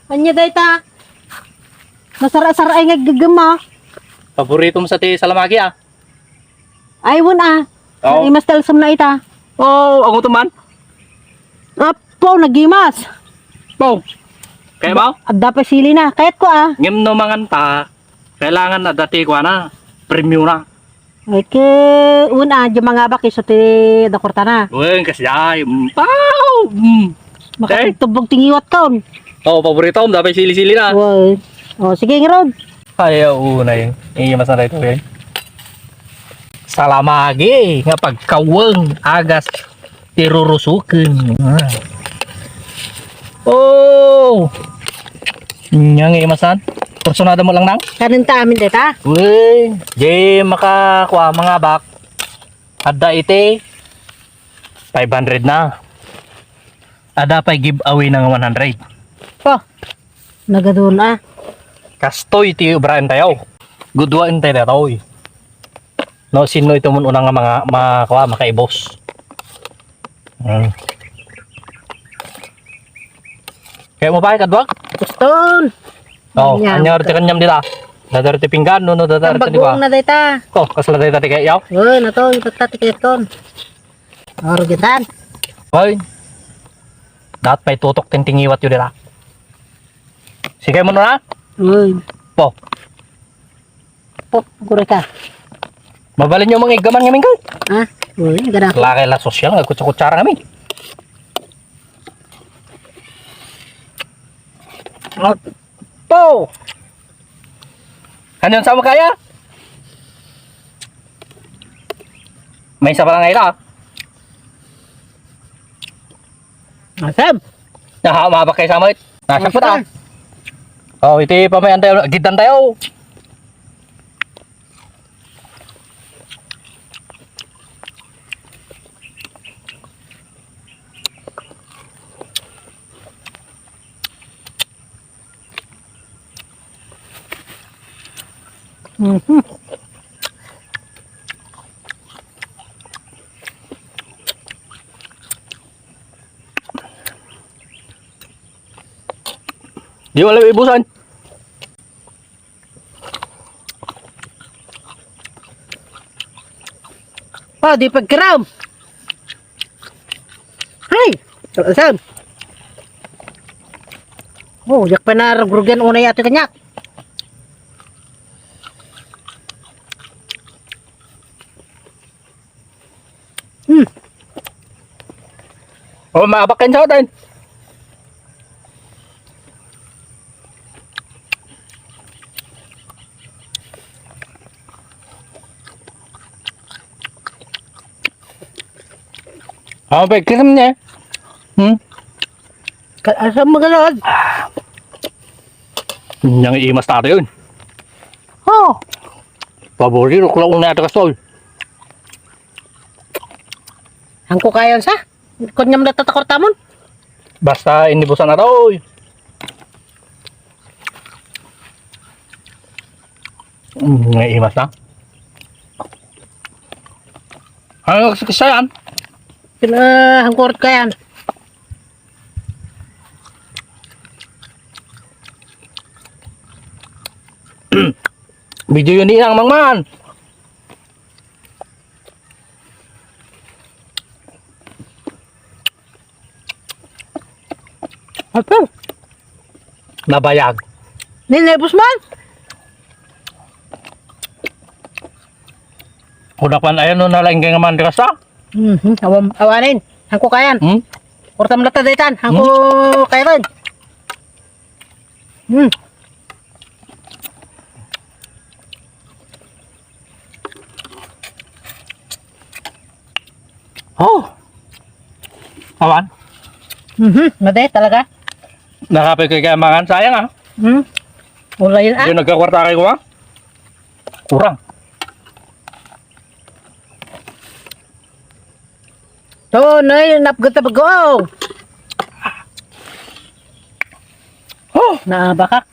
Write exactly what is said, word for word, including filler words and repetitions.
Ania dayta? Nasara-saraay nga gaggem, ah. Paborito mo sa ti salamagi, ah. Ay, wen, ah. Oo. Nagimas ti alsem na ita. Oo, ang utom man. Apo, nagimas. Po. Kaya ba? Adda pay sili na. Kayat ko, ah. Ngem no mangan ta, kailangan adda ti kuana, premyo na. Ay, ke, una, di mangabak, iso ti dakurtana. Wen, kasi ay, mm, pow! Mm. Makatubtubog ti ngiwat kon. Oo, paborito, adda pay sili-sili na. Wen. O, sige, ngarud. Ay, oo, na yun. Eh, mas na ito, eh. Salamagi, nga pagkaweng, agas, ti rurusuken. Ah. Oh! Nya nga imasan. Kursunada mo lang nang? Kanin ta amin deta? Uy, di makakua, mangabak. Adda iti five hundred na. Ada pay giveaway na nga one hundred. Pa, nagadun, ah. Kastoy ti obraen tayo. Guduaen tayo datoy. No, sino ito mun una nga mga, mga, kuha, makaibos? Hmm. Kaya mo pa, kadwa? Guston. Oh, anyar ti kanyam dita. Dadar ti pinggan, no, no, dadar ti, di ba? Baguong na dayta. Oh, kasla dayta ti kaya, yaw? Oh, na to, yung tatta ti kaya ton. Orugitan. Hoy. Dat pay tutok ti tingiwat yu dita. Sige mo na. Uy. Po. Po, guro ka. Mabalin yung mga igaman ngamin ko. Ha? Uy, gana. Laki la sosyal nga kutsa-kutsara ngamin. Po. Ano yung sama kaya? May isa pa lang ito, ah. Asam. Naha, umabak kayo sa mo, it. Nasa puta. Oh, iti pamayan tayo, gidan tayo. Mhm. Di wala ibusan. Pa, di pagkiram. Ay, saan? Oh, yak pa na rugrugan unay ato kanyak. Hmm. Oh, maabak kayo sa atin. Ah, pagkiram niya. Hmm? Ka-, asa mo galod? Yang imas tayo yun. Oh. Paborito ko lang una ito kasoy. Hangko kayan sa? Kunyam na tatakortamon? Basta inibusan na to, oy. Mm, naimas na. Ano kasi kisa yan? Pina, hangko kayan. Video yun ni Inang Mangman. Apo. Nabayag. Ninebus man? Kunak man ayan no nalaing kay nga mandras, ah. Mhm. Awan, awanin. Hangko kayan. Hmm? Kurtam lata daytan. Hangko kayan. Hmm. Oh. Awan. Mhm, made talaga. Nakapay kay kaya mangan, sayang, ah. Hmm. Wala yun, ah. Yung nagkakwarta kay ko, ah. Kurang. To, nay, napagod na bago. Oh. Naabakak.